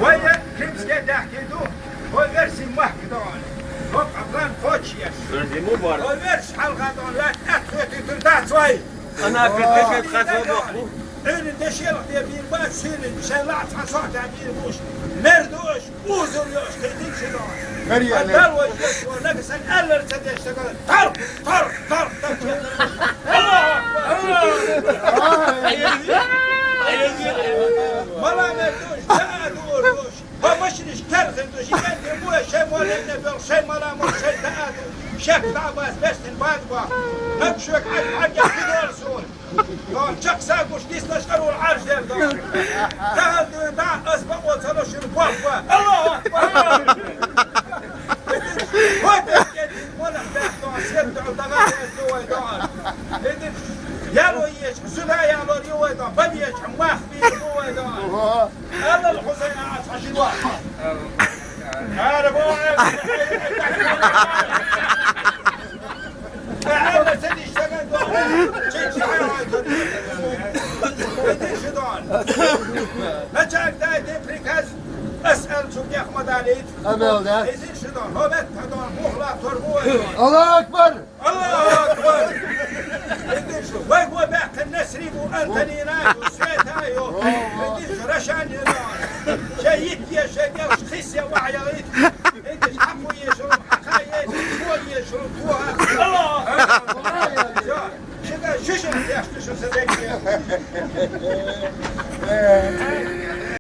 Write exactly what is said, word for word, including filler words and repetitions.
Вай, Крымская даьхкий ду, вай верси махка дон. Вай къаплан кочеш. Верси му бар. Вай верс хьалха дон, вай атхвети тур дац вай. Ана петекет хатва баху. Эн дешел де бир ба сирин, шен лац хасота бир буш. Мердуш, узур ёш, кедин шидон. Мер яне. Адал вай еш, вай нага сан аллар цадеш тагал. Тар, тар, тар, тар. Аллаху Акбар. Аллаху Акбар. Ай, ай, ай. Мала мердуш, да дур душ. Ба машиниш керхин ду, жиген де муя, шей молебне бел, шей маламо, шей даату, шек дабас, бестин бадба. Нак шуек ак, ак, ак, кидор сун. Дон, чак са гуш, дис лашкар ул арш дер дон. Тагал ду, да, ас ба, о, цало шур, ба, ба. Аллаху Акбар. Хой, бекет, молах, бек, дон, сет, дон, дага, дон, дон. Эдин, яро еш, зуда, яро, ё, дон, баб еш, мах, би, ё, дон. Алла الحسين عاد حشدوه. عارف هو عارف. عارف سيدي اشتغل دوه. شيء شيء عارف. بدي شدون. ما جاك داي دي بريكاز. اسأل شو يا أحمد علي. أمل ده. يزيد شدون. هو بيت هدون. مهلا تربوه. الله أكبر. الله أكبر. Эдиш, вай го бяхка Насри бу, Антонина ю, Света ю. Эдиш, Рашан ю. Шей ит е, шей гел, хис е, ва я ит.